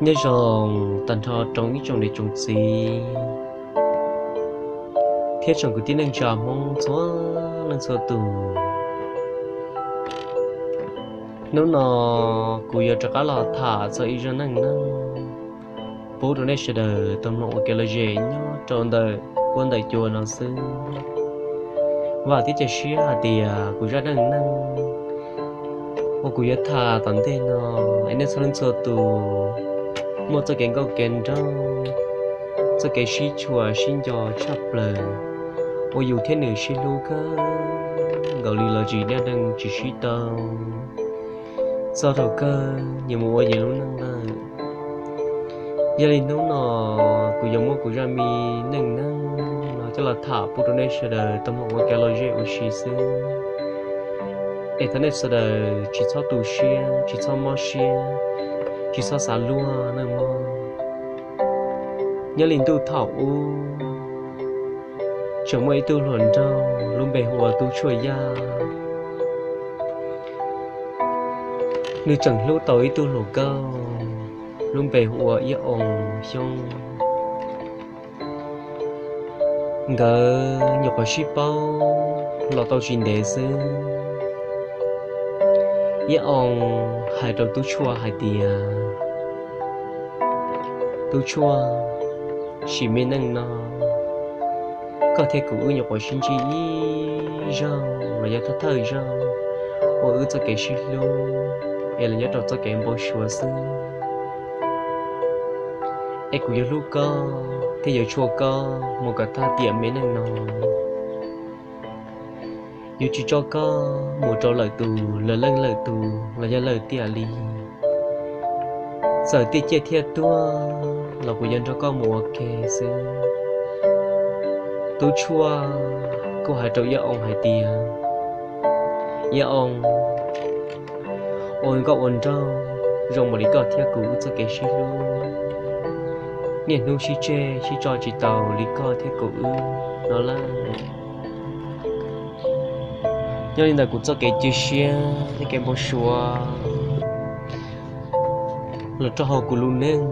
Nyob zoo tag nrho tsoom ib tsoom niam tsoom txiv thiab tsoom kwv tij neej tsa Hmoob txhua leej txhua tus. Hnub no kuv yuav rov qab los tham txog ib zaj neej neeg pub rau nej sawv daws tau mloog ua kev lom zem nyob rau ntawm huab ntawm cua no xwb. Vam thiab cia siab hais tias kuv zaj neej neeg uas kuv yuav tham tom ntej no es nej txhua leej txhua tus muaj txoj kev nkauj kev nraug, txoj kev sib tshua sib nco tshaj plaws uas yus thiab nws sib hlub kawg nkaus li los tsis dag neeg tsis sib tau, txog thaum kawg nyias mus ua nyias lub neej lawm. Yog li hnub no kuv yuav muab kuv zaj me neej neeg no coj los tham pub rau nej sawv daws tau mloog ua kev lom zem ua si xwb, es thov nej sawv daws tsis txhob tu siab tsis txhob mob siab, tsis txhob xav luag nawj mog. Nyob li ntuj thaum ub, tseem muaj ib tug hluas nraug lub npe hu ua Tub Tshuaj Yaj. Nws tseem hlub tau ib tug hluas nkauj lub npe hu ua Iab Oo Xyoob. Nkawd nyuam qhuav sib paub los tau tsis ntev xwb, Iab Oo hais rau Tub Tshuaj hais tias, Tub Tshuaj, sim me neej no koj thiab kuv wb nyuam qhuav sib ntsib ib zaug los yog thawj thawj zaug ua wb txoj kev sib hlub es los nyob rau txoj kev npau suav xwb, es kuv yuav hlub koj thiab yuav tshua koj mus kom tag tiam me neej no. Yuav tsis tso koj mus rau lwm tus, lwm leej lwm tus los yog lwm tiam li. Txawm tiaj ciaj thiaj tuag los kuv yuav nrog koj mus ua ke xwb. Tub Tshuaj kuj hais rau Iab Oo hais tias, Iab Oo, ua nkauj ua nraug zoo mam li koj thiab kuv wb txoj kev sib hlub, niaj hnub sib tseg sib tso tsis tau li koj thiab kuv wb no lawm. Yog li ntawd kuv txoj kev cia siab thiab kev npau suav los rau hauv kuv lub neej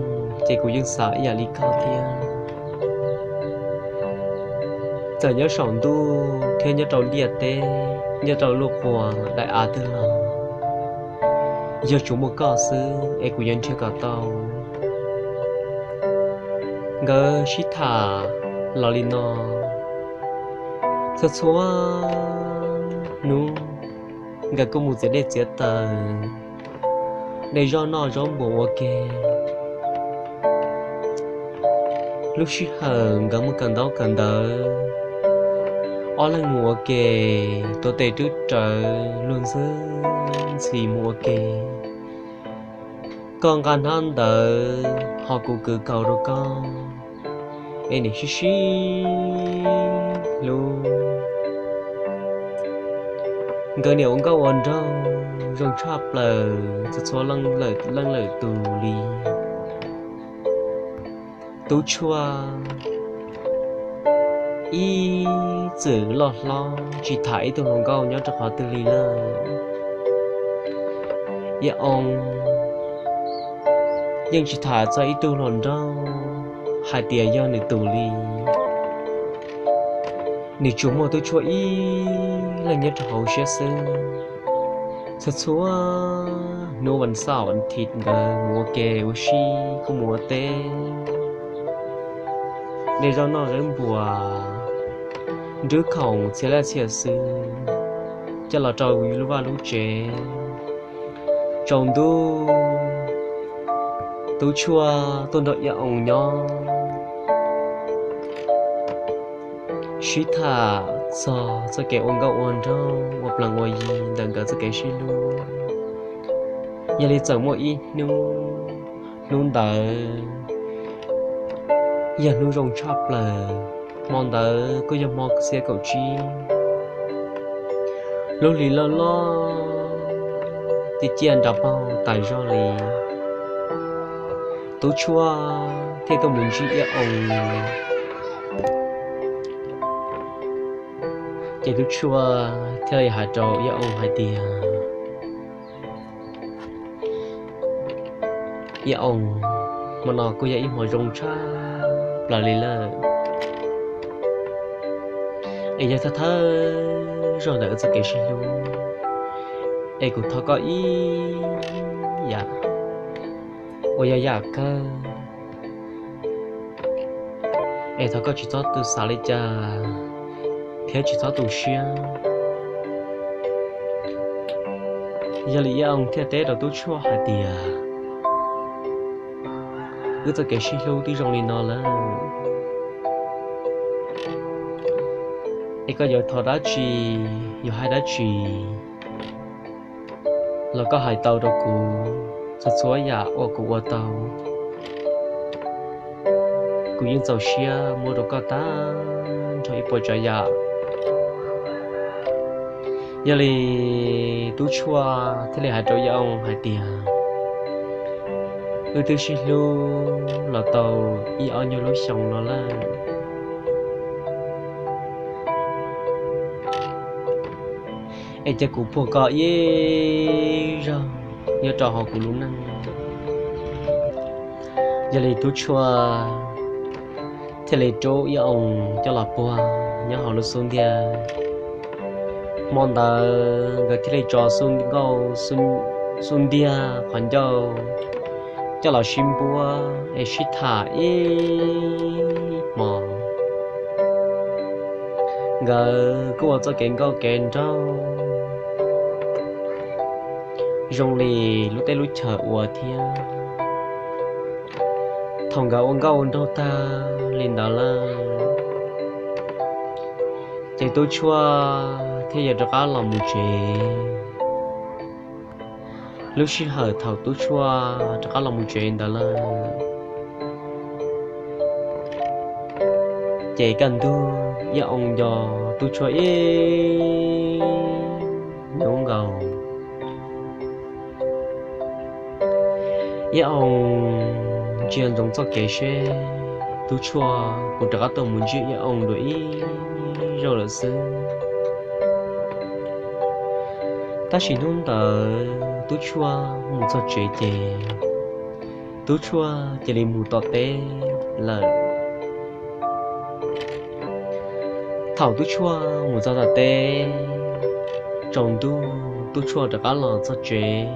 ces kuv yeej xav ib yam li koj thiab. Txawm nyob saum ntuj thiab nyob rau ntiaj teb, nyob rau luaj quas daim av twg los, yog tsuas muaj koj xwb es kuv yuav nrhiav kom tau. Nkawd sib tham los li no, txhua txhua hnub nkawd kuj mus txiav dej txiav taws, de zaub noj zaub npuas ua ke. Lub sij hawm nkawd mus kawm ntaub kawm ntawv, ob leeg mus ua ke, tuav tes twb rawv luag ntxhi ntxhi mus ua ke. Koj nqa hnab ntawv ho kuv kwv kaus rau koj, es niam sib sib hlub. Nkawd niam ua nkauj ua nraug zoo tshaj plaws txhua txhua leej lwm tus li. Tub Tshuaj ib txwm loj hlob tsis tham ib tug hluas nkauj nyob rau qhov twg li lawm. Iab Oo yeej tsis tham txog ib tug hluas nraug hais tias yog nws tus li. Nws tsuas muaj Tub Tshuaj ib leeg nyob rau hauv siab xwb. Txhua txhua hnub vas xaj vas thiv nkawd mus ua ke ua si, kuj mus ua teb, de zaub noj zaub npuas, nrub khoom txhia laj txhia xwm coj los rau lub vaj lub tsev. Tsaus ntuj, Tub Tshuaj tuaj nrog Iab Oo nyob sib tham txog txoj kev ua nkauj ua nraug ua plees ua yi ntawm nkawd txoj kev sib hlub. Yog li txawm muaj ib hnub, hnub ntawd yog hnub zoo tshaj plaws, hmo ntawd kuj yog hmo xiab kaum tsib, lub hli loj loj, ciaj ciaj nra paug tas zog li. Tub Tshuaj thiaj tuaj mus ntsib Iab Oo, ces Tub Tshuaj thiaj li hais rau Iab Oo hais tias, Yaj Oos, hmo no kuj yog ib hmo zoo tshaj plaws li lawm, es yog thawj thawj zaug ntawm wb txoj kev sib hlub, es kuv thov koj ib yam uas yog yam kawg, es thov koj tsis txhob tu xav li cas thiab tsis txhob tu siab. Yog li Yaj Oos thiaj teb rau Tub Tshuaj hais tias, wb txoj kev sib hlub twb zoo li no lawm, es koj yuav thov dab tsi, yuav hais dab tsi, los koj hais tau rau kuv txhua txhua yam uas kuv ua tau. Kuv yeej txaus siab muab rau koj tag nrho ib puas tsav yam. Yog li Tub Tshuaj thiaj li hais rau Yaj Oos hais tias, wb twb sib hlub los tau ib ob nyuag lub xyoo no lawm, es cia kuv puag koj ib zaug nyob rau hauv kuv lub neej. Yog li Tub Tshuaj thiaj li rub Yaj Oos coj los puag nyob hauv lub xub ntiag. Hmo ntawd nkawd thiaj li tso xub nkauj, xub ntiag qhov ncauj coj los sib npuab es sib tham ib hmos. Nkawd kuj ua txoj kev nkauj kev nraug zoo li lub teb lub chaw ua thiab. Thaum nkawd ua nkauj ua nraug tag li ntawd lawm, ces Tub Tshuaj thiaj yuav rov qab los mus tsev. Lub sij hawm thaum Tub Tshuaj rov qab los mus tsev ntawd lawm, ces kaj ntug Yaj Oos nco Tub Tshuaj ib hnub nkaus. Yaj Oos ntsia ntsoov txoj kev seb Tub Tshuaj puas rov qab tuaj mus ntsib Yaj Oos dua ib zaug lawm xwb. Tab sis hnub ntawd Tub Tshuaj mus txog tsev ces Tub Tshuaj cia li mus tom teb lawm. Thaum Tub Tshuaj mus txog tom teb, tsaus ntuj Tub Tshuaj rov qab los txog tsev,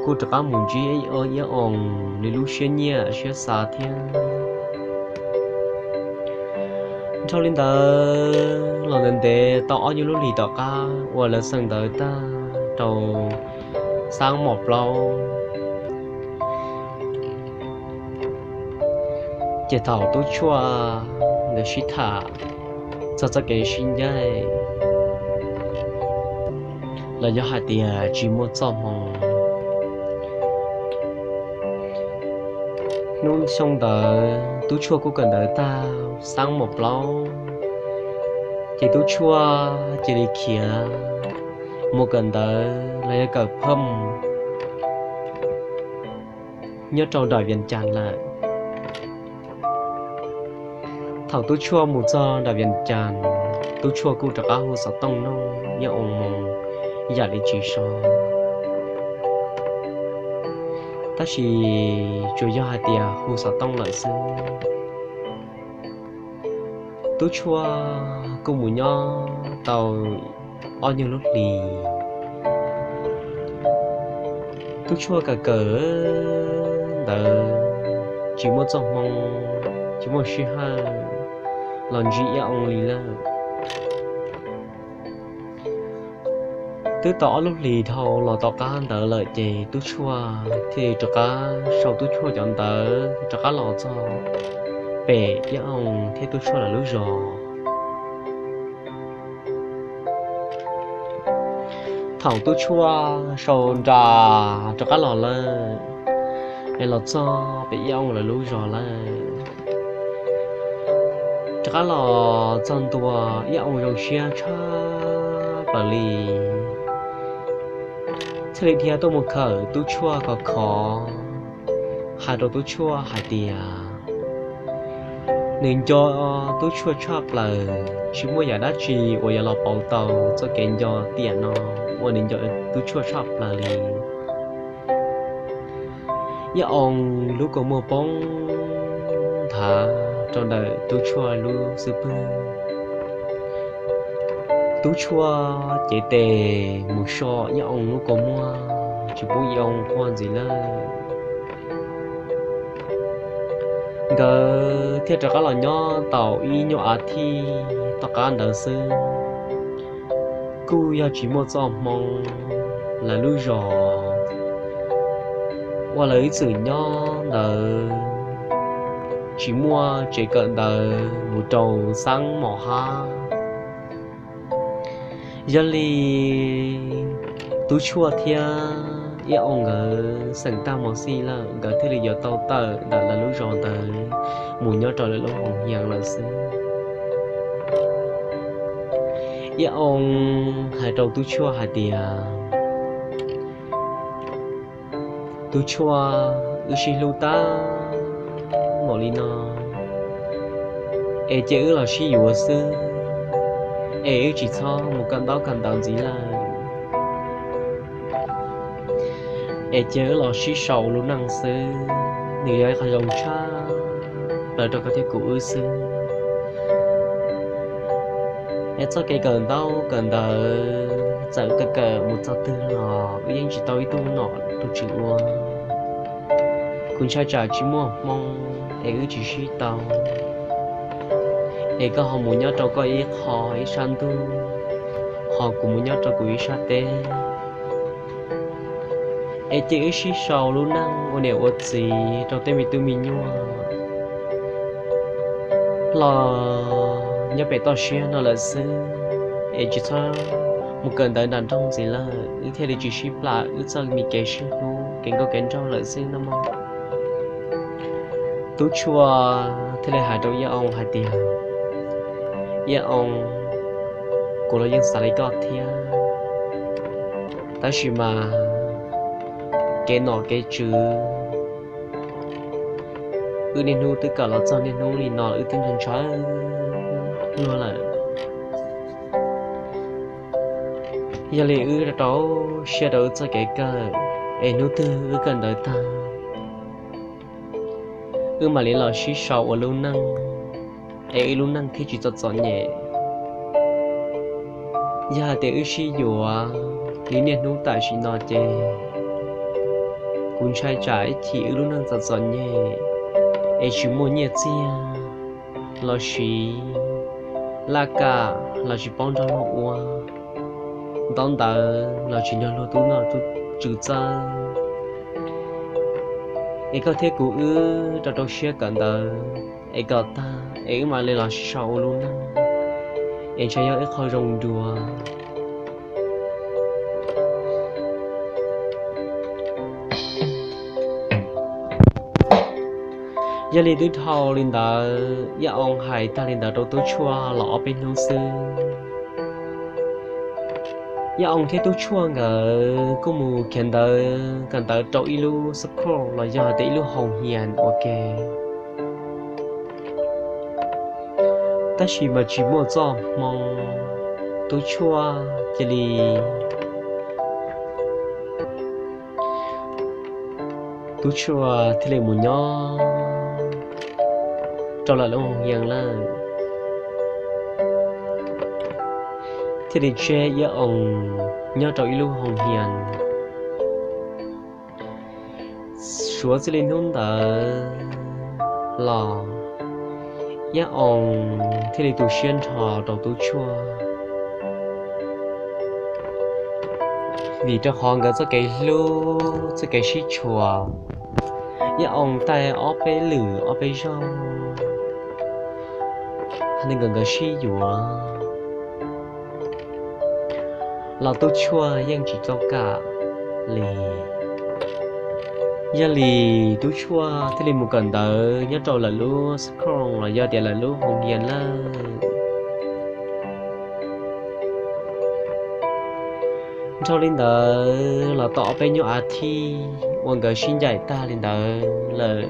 kuj rov qab mus ntsib Yaj Oos li lub siab nyiam siab xav thiab. Dhau li ntawd los ntev ntev tau ob nyuag lub hlis tom qab uas lawv xeem ntawv tag rau xab mom plaub, ces thaum Tub Tshuaj nkawd sib tham txog txoj kev sib ncaim, los yog hais tias tsis muaj txoj hmoo. Hnub xyoo ntawd Tub Tshuaj kuj kawm ntawv tag xab mom plaub, ces Tub Tshuaj cia li khiav mus kawm ntawv los yog kawm phaj nyob rau nram Vias Cas lawm. Thaum Tub Tshuaj mus txog nram Vias Cas, Tub Tshuaj kuj rov qab hu xov tooj nug Yaj Oos mus yam li tsis so, tab sis tsuas yog hais tias hu xov tooj lawm xwb. Tub Tshuaj kuj mus nyob tau ob nyuag lub hlis. Tub Tshuaj kawm kawm ntawv tsis muaj txoj hmoo, tsis muaj sij hawm los ntsib Yaj Oos li lawm. Twb tau ob lub hlis dhau los tom qab ntawd lawm ces Tub Tshuaj thiaj rov qab sau Tub Tshuaj cov ntawv rov qab los txog pem Yaj Oos thiab Tub Tshuaj lawv lub zos. Thaum Tub Tshuaj sau nra rov qab los lawm, es los txog pem Yaj Oos lawv lub zos lawm, rov qab los txog ntua, Yaj Oos zoo siab tshaj plaws li, thiaj li dhia tuaj mus khawm Tub Tshuaj khov khov, hais rau Tub Tshuaj hais tias nws nco Tub Tshuaj tshaj plaws, tsis muaj yam dab tsi uas yuav los pauv tau txoj kev nco tiam no uas nws nco Tub Tshuaj tshaj plaws li. Iab Oo lub kua muag poob nthav rau ntawm Tub Tshuaj lub xub pwg. Tub Tshuaj cev tes mus so Iab Oo lub kua muag tsis pub Iab Oo quaj ntxiv lawm. Nkawd thiaj rov qab los nyob tau ib nyuag as thiv tom qab ntawd xwb, kuj yog tsis muaj txoj hmoo. Lawv lub zos uas lawv ib txwm nyob ntawd tsis muaj tsev kawm ntawv mus rau xab mom hab. Yog li Tub Tshuaj thiab Iab Oo nkawd xeem tag mos xij lawm, nkawd thiaj li yuav tau tawm ntawm lawv lub zos ntawd mus nyob rau lawv lub hoos hias lawm xwb. Iab Oo hais rau Tub Tshuaj hais tias, Tub Tshuaj, wb sib hlub tag npaum li no, es cia wb los sib yuav xwb, es wb tsis txhob mus kawm ntaub kawm ntawv ntxiv lawm, es cia wb los sib sau ua lub neej xwb, nws yog ib qho zoo tshaj plaws rau koj thiab kuv wb xwb. Es txoj kev kawm ntaub kawm ntawv txawm kawm kawm mus txog twg los wb yeej tsis tau ib tug nom tug tswv ua. Kuv ntshai tsam tsis muaj hmoo es wb tsis sib tau, es koj ho mus nyob rau koj ib qho ib sab ntuj, ho kuv mus nyob rau kuv ib sab teb, es cia wb sib sau lub neej ua niam ua txiv rau tej me tub me nyuam los nyob pem toj siab no lawm xwb, es tsis txhob mus kawm ntawv nram nroog ntxiv lawm, wb thiaj li tsis sib plam wb txoj me kev sib hlub kev nkauj kev nraug lawm xwb nawb mog. Tub Tshuaj thiaj li hais rau Iab Oo hais tias, Iab Oo, kuv los yeej xav li koj thiab, tab sis mas kev nom kev tswv, wb niaj hnub twb kawm los txog niaj hnub li no wb twb ntshaw ntshaw luag lawm. Yog li wb rau siab rau wb txoj kev kawm, es hnub twg wb kawm ntawv tag, wb mam li los sib sau ua lub neej, es wb lub neej thiaj tsis txom txom nyem. Yog hais tias wb sib yuav li niaj hnub tam sim no ces kuv ntshai tsam ib chim wb lub neej txom txom nyem, es tsis muaj nyiaj txiag los sis laj kam los tsis paub nrog luag ua, ntaub ntawv los tsis nrog luag tub noj tub tswv txawj, es koj thiab kuv wb rau rau siab kawm ntawv es kom tag es wb mam li los sib sau ua lub neej, es ntshai yog ib qho zoo dua. Yog li twb dhau li ntawd, Iab Oo hais tag li ntawd rau Tub Tshuaj los ob peb hnub xwb, Iab Oo thiab Tub Tshuaj nkawd kuj mus khiav ntawv kawm ntawv rau ib lub xub khoj los yog tias ib lub hoos hias ua ke. Tab sis mas tsis muaj txoj hmoo, Tub Tshuaj cia li Tub Tshuaj thiaj li mus nyob rau lawm lub hoos hias lawm, thiaj li tseg Iab Oo nyob rau ib lub hoos hias. Suav txij li hnub ntawd los, Iab Oo thiaj li tu siab nrho rau Tub Tshuaj. Vim rau qhov nkawd txoj kev hlub txoj kev sib tshuam, Iab Oo taij ob peb lwm ob peb zaug hais tias nkawd sib yuav los Tub Tshuaj yeej tsis tau kam li. Yog li Tub Tshuaj thiaj li mus kawm ntawv nyob rau lawm lub xab khooj los yog tias lawm lub hoos hias lawm. Nrho li ntawd los tau ob peb nyuag as thiv uas nkawd sib ncaim tag li ntawd lawm,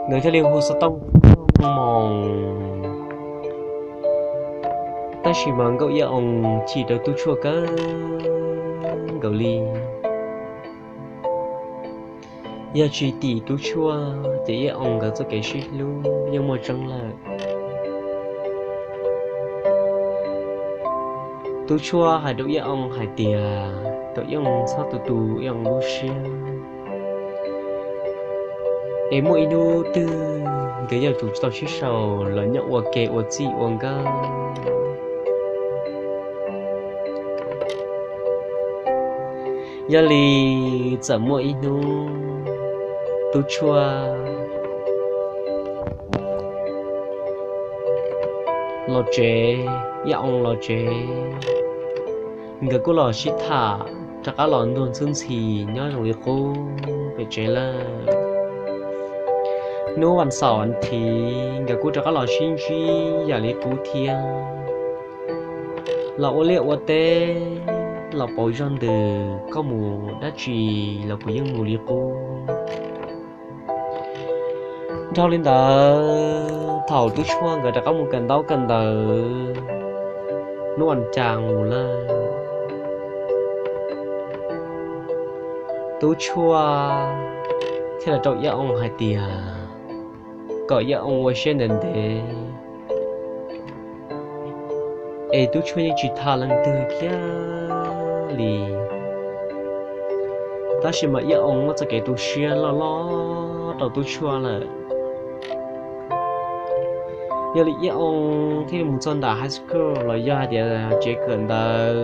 nkawd thiaj li hu xov tooj mus. Tab sis mas Nkauj Iab Oo chim rau Tub Tshuaj kawg nkaus li. Yog tsis tim Tub Tshuaj ces Iab Oo nkawd txoj kev sib hlub yeej muaj tseeb lawm. Tub Tshuaj hais rau Iab Oo hais tias kom Iab Oo txhob tu tu Iab Oo lub siab, es muaj ib hnub twg nkawd yeej tsum tsis tau sib sau los nyob ua ke ua txij ua nkawm. Yog li txawm muaj ib hnub Tub Tshuaj los tsev, Iab Oo los tsev, nkawd kuj los sib tham rov qab los ntuag ntxhwb ntxhi nyob zoo li qub pem tsev lawm. Hnub vas xaum vas thiv nkawd kuj rov qab los sib ntsib yam li qub thiab. Los ua liaj ua teb, los pauv zog ntws, koj mus dab tsi los kuv yeej mus li qub. Dhau li ntawd thaum Tub Tshuaj nkawd rov qab mus kawm ntaub kawm ntawv hnub vas cas mus lawm, Tub Tshuaj thiaj li rau Iab Oo hais tias kom Iab Oo ua siab ntev ntev, es Tub Tshuaj yeej tsis tham leej twg kiag li. Tab sis mas Iab Oo muaj txoj kev tu siab loj loj rau Tub Tshuaj lawm. Yog li Iab Oo thiaj li mus txog nram high school los yog hais tias tsev kawm ntawv,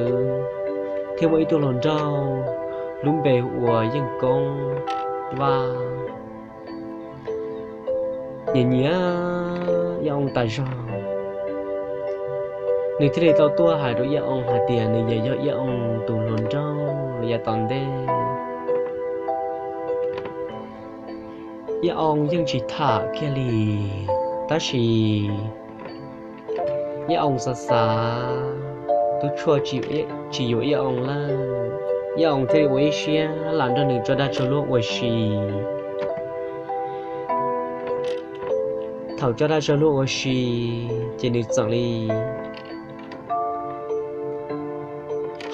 thiaj muaj ib tug hluas nraug lub npe hu ua Yeej Koob Vaj nyiam nyiam Iab Oo tas zog. Nws thiaj li tau tuaj hais rau Iab Oo hais tias nws yog, yog Iab Oo tus hluas nraug los yav tom ntej. Iab Oo yeej tsis tham kiag li, tab sis Iab Oo xav xav, Tub Tshuaj tsis yuav Iab Oo lawm, Iab Oo thiaj li ua ib siab lam nrog nws tso dag tso luag ua si. Thaum tso dag tso luag ua si, ces nws txawm li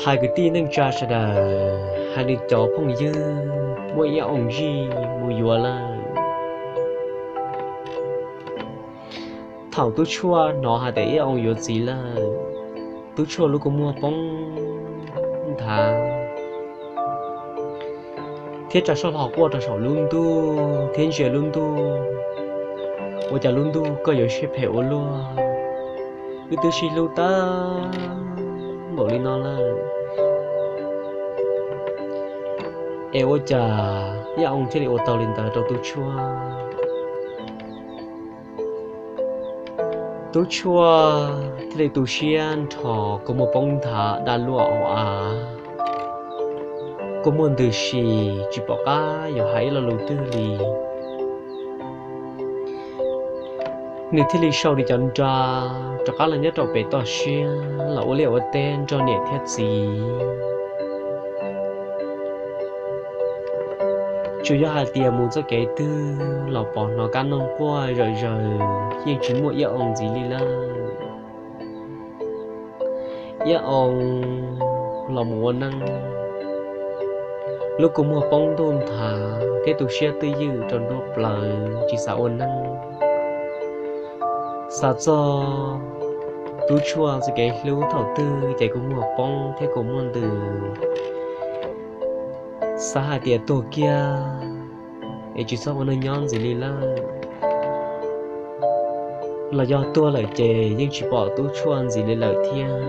hais kwv tij neej tsa sawv daws, hais nws cov phooj ywg muab Iab Oo zij mus yuav lawm. Thaum Tub Tshuaj hnov hais tias Iab Oo yuav txiv lawm, Tub Tshuaj lub kua muag poob nthav thiab tsa soj hlo quaj rau saum lub ntuj thiab ntsia lub ntuj. Ua cas lub ntuj koj yuav siab phem ua luaj, wb twb sib hlub tag npaum li no lawm, es ua cas Iab Oo thiaj li ua tau li ntawd rau Tub Tshuaj? Tub Tshuaj thiaj li tu siab nrho, kua muag poob nthav daj luaj hauv av, kua muag ntws si, tsis pom qab yuav hais ib lo lus twg li. Nws thiaj li sau li cov nra rov qab los nyob rau pem toj siab los ua liaj ua teb nrog niam thiab txiv. Tsuas yog hais tias mus txoj kev twg los pom hnov kab noog quaj zom zaws, yeej tsis muaj Iab Oo ntxiv li lawm. Iab Oo los mus ua neej, lub kua muag poob ntuj nthav thiab tu siab twj ywm rau nruab plawv tsis xav ua neej. Xav txog Tub Tshuaj txoj kev hlub thaum twg ces kua muag poob thiab kua muag ntws, xav hais tias tuag kiag es tsis txhob ua neej nyob ntxiv li lawm, los yog tuag lawm ces yeej tsis pom Tub Tshuaj ntxiv li lawm thiab.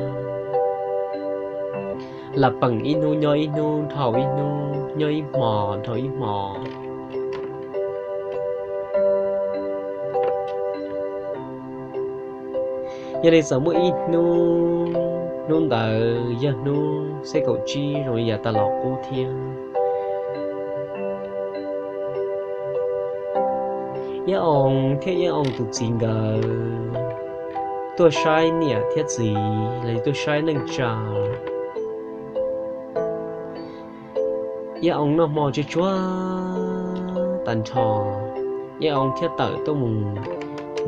Lam peem ib hnub nyob ib hnub, dhau ib hnub nyob ib hmo dhau ib hmo. Yog li txawm muaj ib hnub, hnub ntawd yog hnub xiab kaum tsib zoo li yav tas los qub thiab. Iab Oo thiab Iab Oo tus txiv nkawd tuaj saib niam thiab txiv los yog tuaj saib neej tsa. Iab Oo noj hmo tsuag tsuag tag nrho, Iab Oo thiaj tawm tuaj mus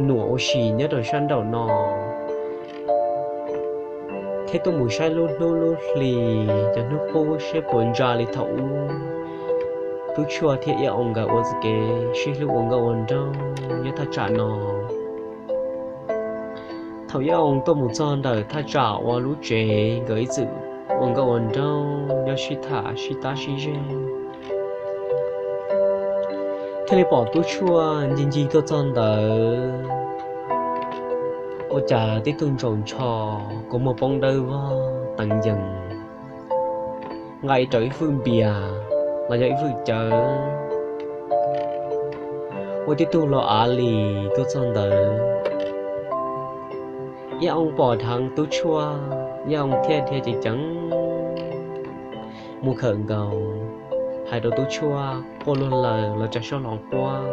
nuam ua si nyob rau sab nraum no, thiab tuaj mus saib lub hnub lub hli, cov hnub qub saib puas ntsa li thaum ub. Tub Tshuaj thiab Iab Oo nkawd ua txoj kev sib hlub ua nkauj ua nraug nyob thaj tsam no. Thaum Iab Oo tuaj mus txog ntawm thaj tsam uas lub tsev nkawd ib txwm ua nkauj ua nraug nyob sib tham sib tab sib zeg, thiaj li pom Tub Tshuaj ncig ncig tuaj txog ntawd. Ua cas tib tug ntsaum ntsho, kua muag poob dawb vog teev yees, nqa ib rau ib fwj npias los yog ib fwj cawv, ua tib tug los av li tuaj txog ntawd. Iab Oo pom dheev Tub Tshuaj, Iab Oo thiaj dhia ceev ceev mus khawm nkaus, hais rau Tub Tshuaj quaj luag lawm los tsa soj los quaj.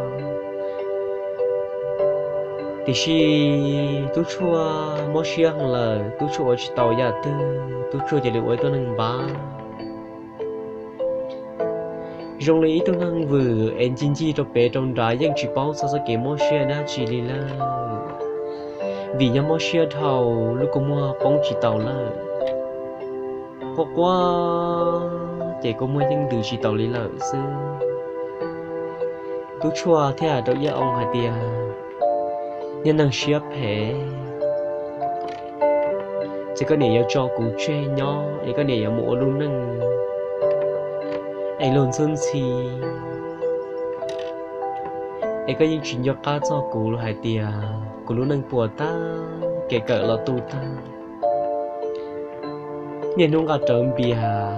Tiam sis Tub Tshuaj mob siab heev lawm, Tub Tshuaj ua tsis tau yam twg, Tub Tshuaj cia li ua ib tug neeg npab zoo li ib tug neeg vwm es ncig ncig rau pem rau nrad yeej tsis paub txog txoj kev mob siab dab tsi li lawm. Vim nyob mob siab dhau, lub kua muag poob tsis tau lawm. Quaj quaj ces kua muag yeej ntws tsis tau li lawm xwb. Tub Tshuaj thiaj hais rau Iab Oo hais tias, Niag neeg siab phem, ces koj niam yuav tso kuv tseg nyob es koj niam yuav mus ua lub neej es luag ntxhwb ntxhi, es koj yeej tsis nco qab txog kuv hais tias kuv lub neej puas tag, kev kawm los tu tag, niaj hnub nqa rawv npias,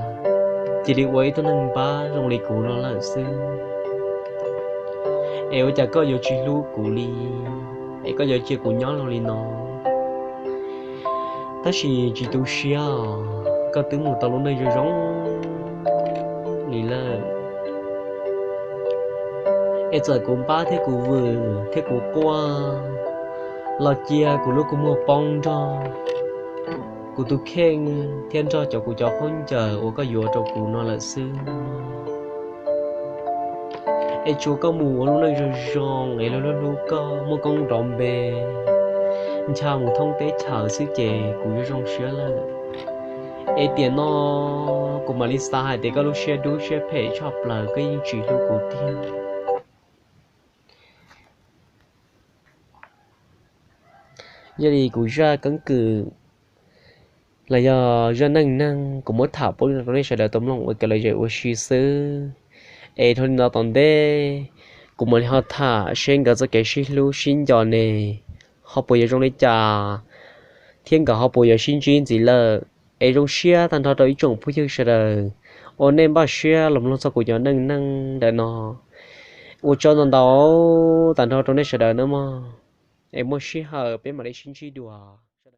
cia li ua ib tug neeg npab zoo li kuv no lawm xwb. Es ua cas koj yuav tsis hlub kuv li, es koj yuav cia kuv nyob los li no? Tab sis tsis tu siab os, koj twb mus tau lub neej zoo zoo li lawm. Es txawm kuv npab thiab kuv vwm thiab kuv quaj los cia kuv lub kua muag poob nrog kuv tus kheej thiab nrog cov kuv cov khaub ncaws uas koj yuav rau kuv no lawm xwb. Es tsuas koj mus ua lub neej zoo zoo es luag hlub hlub koj, muaj koob nrov npe, ncha mus thoob teb chaws xwb ces kuv yuav zoo siab lawm. Es tiam no kuv mam li xav hais tias koj lub siab dub siab phem tshaj plaws koj yeej tsis hlub kuv tiag. Yog li kuv zaj keeb kwm los yog zaj neej neeg kuv muab tham pub rau nej sawv daws tau mloog ua kev lom zem ua si xwb. Es dhau li no tom ntej kuv mam li ho tham seb nkawd txoj kev sib hlub sib nco ne ho puas yuav zoo li cas, thiab nkawd ho puas yuav sib ntsib ntxiv lawm. Es zoo siab tag nrho rau ib tsoom phooj ywg sawv daws uas nej npaj siab los mloog txog kuv cov neej neeg ntawm no. Ua tsaug ntau ntau tag nrho rau nej sawv daws nawb mog. Es muaj sij hawm peb mam li sib ntsib dua.